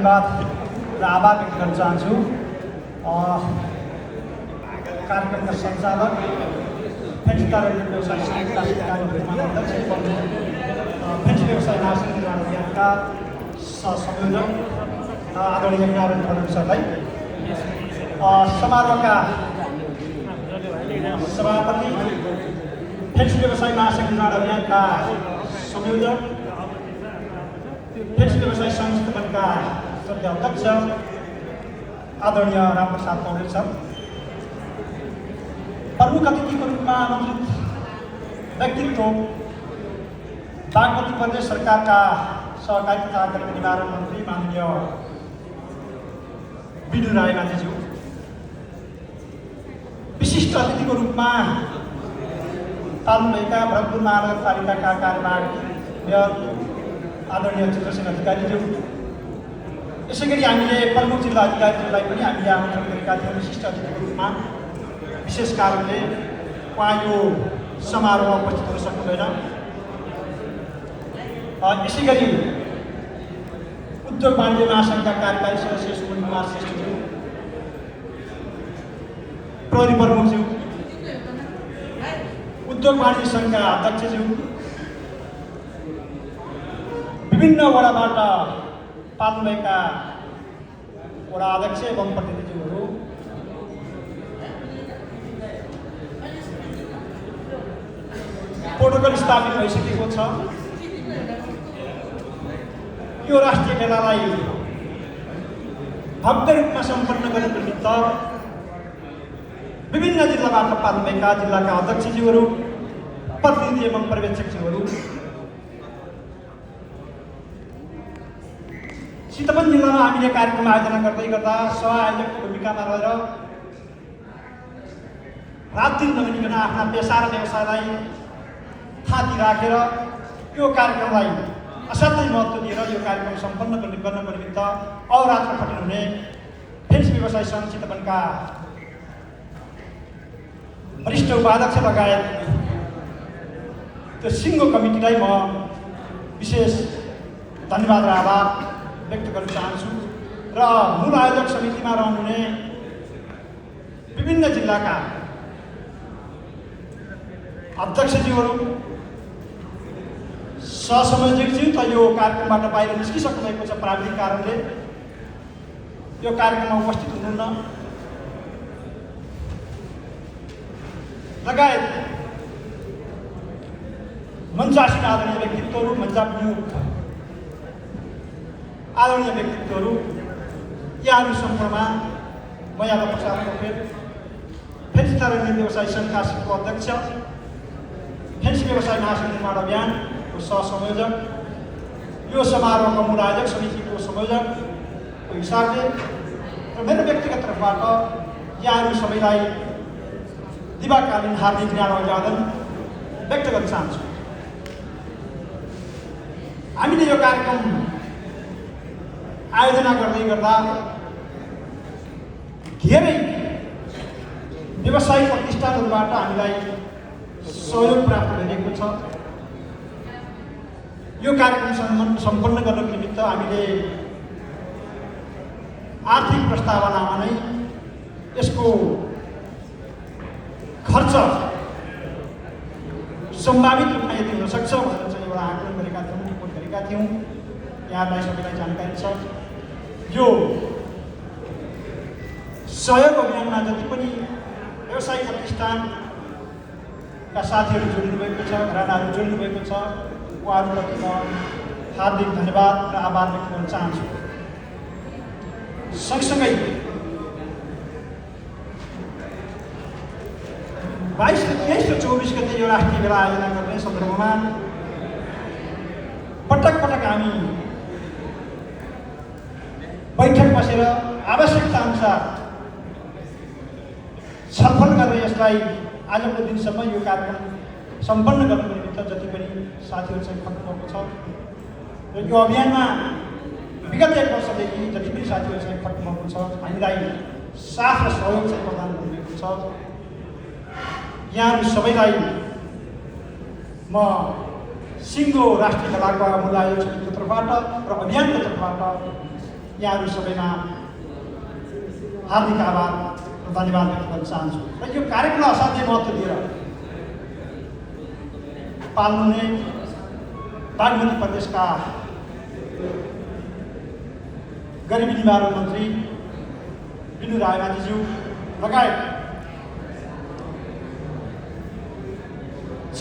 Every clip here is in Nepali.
धन्यवाद र आभार व्यक्त गर्न चाहन्छु। कार्यक्रमका सञ्चालक फेन्स तारा व्यवसाय संघका अध्यक्ष फेन्स व्यवसाय महासङ्घ निर्माण अभियानका संयोजक आदरणीय नारायण फडणवीस सरलाई, समारोहका सभापति फेन्स व्यवसाय महासङ्घ निर्माण अभियानका संयोजक फेन्स व्यवसाय सङ्घ स्थापनका अध्यक्ष आदरणीय रामप्रसाद पौडेल सर, प्रमुख अतिथिको रूपमा आमन्त्रित व्यक्तित्व बागमती प्रदेश सरकारका सहकारी तथा गरीबी निवारण मन्त्री माननीय बिडु राय माझीज्यू, विशिष्ट अतिथिको रूपमा तालुभएका भरतपुर महानगरपालिकाका कार्यवाहक मेयर आदरणीय चित्रसेन अधिकारीज्यू, यसै गरी हामीले प्रमुख जिल्ला अधिकारीहरूलाई पनि हामीले आमन्त्रण गरेका थियौँ विशिष्ट अतिथिको रूपमा। विशेष कारणले उहाँ यो समारोहमा उपस्थित हुन सक्नुभएन। यसै गरी उद्योग वाणिज्य महासङ्घका कार्यकारी सदस्य सुमन कुमार श्रेष्ठज्यू, प्रहरी प्रमुखज्यू, उद्योग वाणिज्य सङ्घका अध्यक्षज्यू, विभिन्न वडाबाट पाल्नुभएका वडा अध्यक्ष एवं प्रतिनिधिहरू, प्रोटोकल स्थापित भइसकेको छ। यो राष्ट्रिय मेलालाई भव्य रूपमा सम्पन्न गर्नको निमित्त विभिन्न जिल्लाबाट पाल्नुभएका जिल्लाका अध्यक्षज्यूहरू, प्रतिनिधि एवं पर्यवेक्षकज्यूहरू, चितवन जिल्लामा हामीले कार्यक्रम आयोजना गर्दै गर्दा सहआयोजकको भूमिकामा रहेर रात दिन नभनिकन आफ्ना पेसा र व्यवसायलाई थाती राखेर यो कार्यक्रमलाई असाध्यै महत्त्व दिएर यो कार्यक्रम सम्पन्न गर्नको निमित्त अहोरात्र खटिनुहुने फेन्स व्यवसाय सङ्घ चितवनका वरिष्ठ उपाध्यक्ष लगायत त्यो सिङ्गो कमिटीलाई म विशेष धन्यवाद र आभार व्यक्त गर्न चाहन्छु। र मूल आयोजक समितिमा रहनुहुने विभिन्न जिल्लाका अध्यक्षज्यूहरू, सहसंयोजकज्यू त यो कार्यक्रमबाट बाहिर निस्किसक्नु भएको छ, प्राविधिक कारणले यो कार्यक्रममा उपस्थित हुनुहुन्न, लगायत मञ्चासीन आदरणीय व्यक्तित्वहरू, मञ्चाभिमुख आदरणीय व्यक्तित्वहरू, यहाँहरू सम्पूर्णमा म यादव प्रसाद पोखरेल, फेन्स तारा व्यवसाय सङ्घ काशीको अध्यक्ष, फेन्स व्यवसाय महासङ्घ निर्माण अभियानको सहसंयोजक, यो समारोहको मूल आयोजक समितिको संयोजकको हिसाबले र मेरो व्यक्तिगत तर्फबाट यहाँहरू सबैलाई दिवाकालीन हार्दिक न्यानो अभिवादन व्यक्त गर्न चाहन्छु। हामीले यो कार्यक्रम आयोजना गर्दै गर्दा धेरै व्यवसायिक प्रतिष्ठानहरूबाट हामीलाई सहयोग प्राप्त भइरहेको छ। यो कार्यक्रम सम्पन्न गर्नको निमित्त हामीले आर्थिक प्रस्तावनामा नै यसको खर्च सम्भावित रूपमा यति हुन सक्छ भनेर चाहिँ एउटा आकलन गरेका थियौँ, रिपोर्ट गरेका थियौँ। यहाँलाई सबैलाई जानकारी छ। यो सहयोग अभियानमा जति पनि व्यवसायिक प्रतिष्ठानका साथीहरू जोडिनु भएको छ, घरानाहरू जोडिनु भएको छ, उहाँहरूप्रति म हार्दिक धन्यवाद र आभार व्यक्त गर्न चाहन्छु। सँगसँगै 22, 23 र 24 गते यो राष्ट्रिय मेला आयोजना गर्ने सन्दर्भमा पटक पटक हामी बैठक बसेर आवश्यकता अनुसार छलफल गरेर यसलाई आजको दिनसम्म यो कार्यक्रम सम्पन्न गर्नको निमित्त जति पनि साथीहरू चाहिँ खट्नुभएको छ र यो अभियानमा विगत 1 वर्षदेखि जति पनि साथीहरू चाहिँ खट्नुभएको छ, हामीलाई साथ र सहयोग चाहिँ प्रदान गरिरहेको छ। यहाँहरू सबैलाई म सिङ्गो राष्ट्रिय मेलाको मूल आयोजक तर्फबाट र अभियानको तर्फबाट यहाँहरू सबैमा हार्दिक आभार र धन्यवाद व्यक्त गर्न चाहन्छु। र यो कार्यक्रमलाई असाध्यै महत्त्व दिएर पाल्नुहुने बागमती प्रदेशका गरिबी निवारण मन्त्री बिनु रायमाझीज्यू लगायत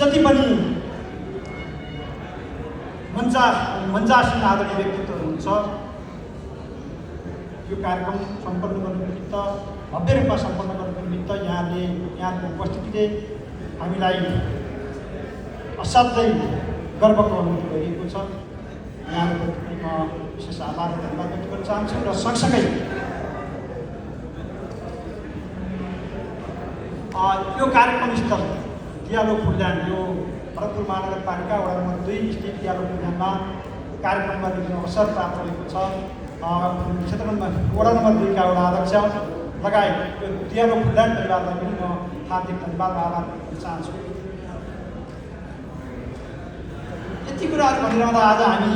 जति पनि मन्जासीन आदरणीय व्यक्तित्वहरू हुन्छ, यो कार्यक्रम सम्पन्न गर्नुको निमित्त भव्य रूपमा सम्पन्न गर्नुको निमित्त यहाँको उपस्थितिले हामीलाई असाध्यै गर्वको अनुभूति भइरहेको छ। यहाँहरूको म विशेष आभार र धन्यवाद व्यक्त गर्न चाहन्छु। र सँगसँगै यो कार्यक्रम स्थल दियालो फुलदान, यो भरतपुर महानगरपालिका वडा नम्बर 2 स्थित दियालो फुलदानमा कार्यक्रम गर्ने जुन अवसर प्राप्त भएको छ, क्षेत्र वडा नम्बर 2 का वडा अध्यक्ष लगायत यो दियालो फुलदान परिवारलाई पनि म हार्दिक धन्यवाद र आभार व्यक्त गर्न चाहन्छु। यति कुराहरू भनिरहँदा आज हामी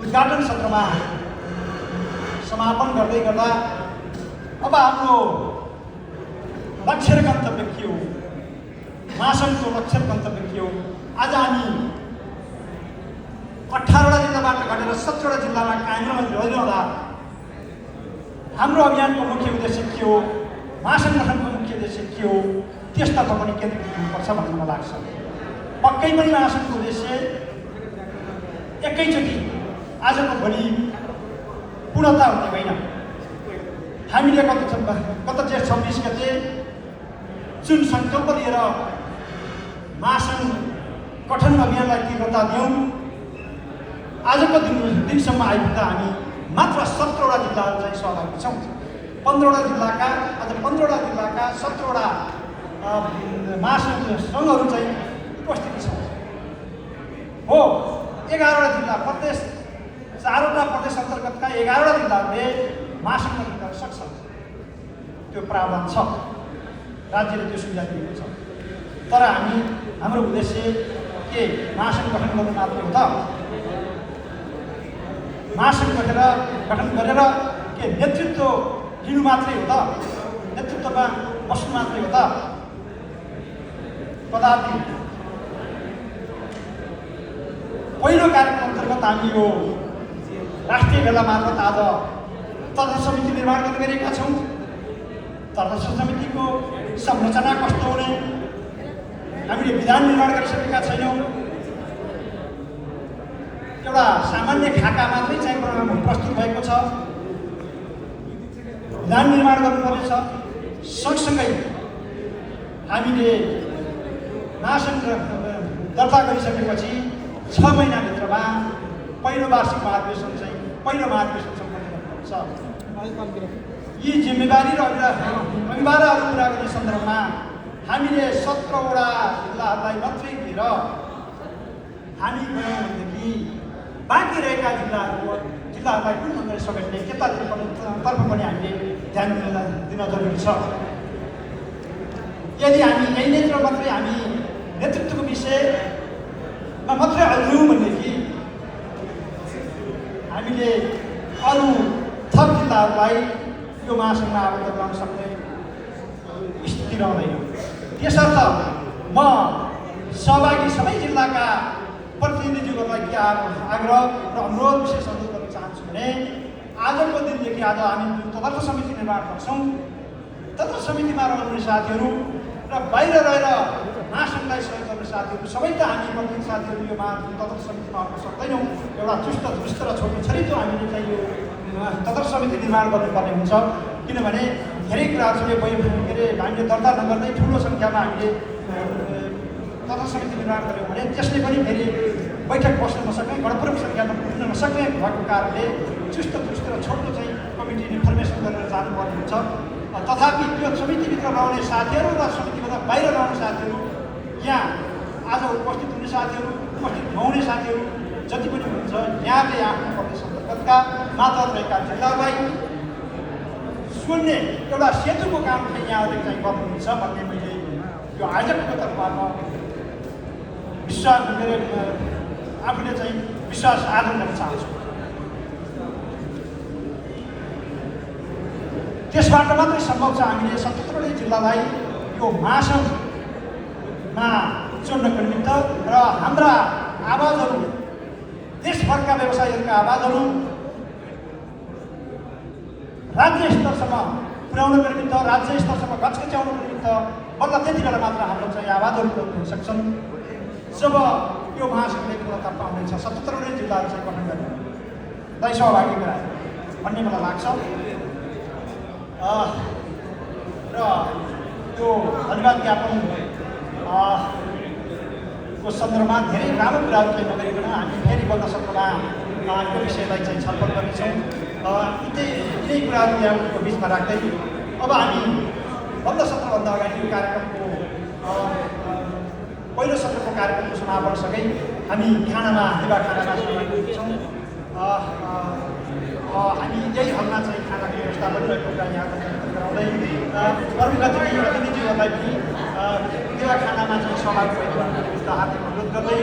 उद्घाटन सत्रमा समापन गर्दै गर्दा अब हाम्रो लक्ष्य र गन्तव्य के हो, महासङ्घको लक्ष्य र गन्तव्य के हो। आज हामी 18वटा जिल्लाबाट घटेर 17वटा जिल्लामा कायम रहिरहँदा हाम्रो अभियानको मुख्य उद्देश्य के हो, महासङ्घ गठनको मुख्य उद्देश्य के हो, त्यसतर्फ पनि केन्द्रित हुनुपर्छ भन्ने मलाई लाग्छ। पक्कै पनि महासङ्घको उद्देश्य एकैचोटि आजको भोलि पूर्णता हुने होइन। हामीले गत जेठ 26 गते जुन सङ्कल्प लिएर महासङ्घ गठन अभियानलाई तीव्रता दियौँ, आजको दिनसम्म आइपुग्दा हामी मात्र 17वटा जिल्लाहरू चाहिँ सहभागी छौँ। 15वटा जिल्लाका 17वटा महासङ्घ सङ्घहरू चाहिँ उपस्थित छन्। हो 11वटा जिल्ला प्रदेश, 4वटा प्रदेश अन्तर्गतका 11वटा जिल्लाहरूले महासङ्घ गठन गर्न सक्छ, त्यो प्रावधान छ, राज्यले त्यो सुविधा दिएको छ। तर हाम्रो उद्देश्य के महासङ्घ गठन गर्नु मात्रै हो त? महासङ्घ गठन गरेर के नेतृत्व लिनु मात्रै हो त? नेतृत्वमा बस्नु मात्रै हो त? कदापि। पहिलो कार्यक्रम अन्तर्गत हामी यो राष्ट्रिय भेला मार्फत आज तदर्थ समिति निर्माण गर्न गएका छौँ। तदर्थ समितिको संरचना कस्तो हुने, हामीले विधान निर्माण गरिसकेका छैनौँ। एउटा सामान्य खाका मात्रै चाहिँ प्रस्तुत भएको छ, विधान निर्माण गर्नुपर्नेछ। सँगसँगै हामीले महासङ्घ दर्ता गरिसकेपछि 6 महिनाभित्रमा पहिलो वार्षिक महाधिवेशन सम्पन्न गर्नुपर्छ। यी जिम्मेवारी र अनिवार्यहरू पुरा गर्ने सन्दर्भमा हामीले 17वटा जिल्लाहरूलाई मात्रै लिएर हामी गयौँ भनेदेखि बाँकी रहेका जिल्लाहरूलाई कुन भन्ने समेट्ने त्यतातर्फ पनि हामीले ध्यान दिन जरुरी छ। यदि हामी यही नेतृत्व मात्रै हामी नेतृत्वको विषयमा मात्रै अल्झ्यौँ भनेदेखि हामीले अरू थप जिल्लाहरूलाई यो महासङ्घमा आबद्ध गराउन सक्ने स्थिति रहँदैन। त्यसर्थ म सहभागी सबै जिल्लाका प्रतिनिधिज्यूहरूलाई के आग्रह र अनुरोध विशेष अनुरोध गर्न चाहन्छु भने आजको दिनदेखि आज हामी तदर्थ समिति निर्माण गर्छौँ। तदर्थ समितिमा रहनुहुने साथीहरू र बाहिर रहेर महासङ्घलाई सहयोग गर्ने साथीहरू सबै त हामी प्रतिनिधि साथीहरू यो तदर्थ समितिमा आउन सक्दैनौँ। एउटा चुस्त दुरुस्त र छोटो छरितो हामीले चाहिँ यो तदर्थ समिति निर्माण गर्नुपर्ने हुन्छ। किनभने धेरै कुराहरू के अरे हामीले दर्ता नगर्दै ठुलो सङ्ख्यामा हामीले तदर्थ समिति निर्माण गऱ्यौँ भने त्यसले पनि फेरि बैठक बस्न नसक्ने, गणपूर्वक सङ्ख्यामा पुग्न नसक्ने भएको कारणले चुस्त दुरुस्त र छोटो चाहिँ कमिटी फर्मेसन गरेर जानुपर्ने हुन्छ। तथापि त्यो समितिभित्र रहने साथीहरू र समितिभन्दा बाहिर रहने साथीहरू, यहाँ आज उपस्थित हुने साथीहरू, उपस्थित नहुने साथीहरू जति पनि हुनुहुन्छ, यहाँले आफ्नो प्रदेश अन्तर्गतका मात्र रहेका जिल्लालाई सुन्ने एउटा सेतुको काम चाहिँ यहाँहरूले चाहिँ गर्नुहुन्छ भन्ने मैले यो आयोजकको तर्फबाट विश्वास आफूले चाहिँ विश्वास आर्जन गर्न चाहन्छु। त्यसबाट मात्रै सम्भव छ हामीले 77वटै जिल्लालाई यो महासङ्घमा जोड्नको निमित्त र हाम्रा आवाजहरू देशभरका व्यवसायीहरूका आवाजहरू राज्य स्तरसम्म पुर्याउनको निमित्त राज्य स्तरसम्म घचघच्याउनको निमित्त बल्ल त्यति बेला मात्र हाम्रो चाहिँ आवाजहरू पुर्याउन सक्छन् जब यो महासङ्घले पूर्णता पाउनेछ 77वटै जिल्लाहरू चाहिँ गठन गर्ने दाइ सहभागी गराए भन्ने मलाई लाग्छ र त्यो धन्यवाद ज्ञापन को सन्दर्भमा धेरै राम्रो कुराहरू केही नगरिकन हामी फेरि बल्ल सत्रमा यो विषयलाई चाहिँ छलफल गर्नेछौँ यिनै कुराहरू यहाँको बिचमा राख्दै अब हामी बल्ल सत्रभन्दा अगाडि यो कार्यक्रमको पहिलो सत्रको कार्यक्रमको समापनसँगै हामी खानामा देवा खानामा सहभागी छौँ हामी यही हलमा चाहिँ खानाको व्यवस्था गरिरहेको कुरा यहाँको गराउँदै प्रमुख अतिथिज्यूहरूलाई पनि देवा खानामा चाहिँ सहभागी भएको हार्दिक अनुरोध गर्दै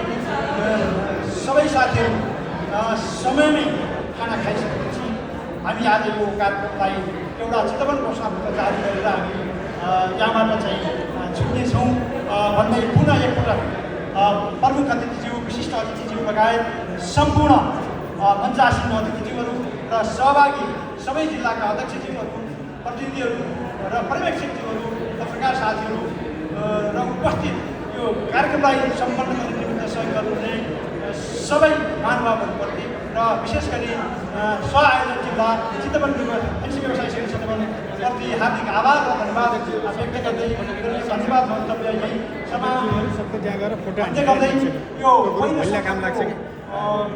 सबै साथीहरू समयमै खाना खाइसकेपछि हामी आज यो कार्यक्रमलाई एउटा चितवनको साथमा जारी गरेर हामी यहाँबाट चाहिँ छुट्नेछौँ भन्दै पुनः एकपटक प्रमुख अतिथिज्यू विशिष्ट अतिथिज्यू लगायत सम्पूर्ण मञ्चासीन अतिथिज्यूहरू र सहभागी सबै जिल्लाका अध्यक्षज्यूहरू प्रतिनिधिहरू र पर्यवेक्षकज्यूहरू पत्रकार साथीहरू र उपस्थित यो कार्यक्रमलाई सम्पन्न गर्ने निमित्त सहयोग गर्नुहुने सबै महानुभावहरूप्रति र विशेष गरी सहआयोजक जिल्ला चितवन फेन्सी व्यवसाय समिति चितवनप्रति हार्दिक आभार र धन्यवाद व्यक्त गर्दै धन्यवाद मन्तव्य यही समाप्त गर्दै यो पहिलो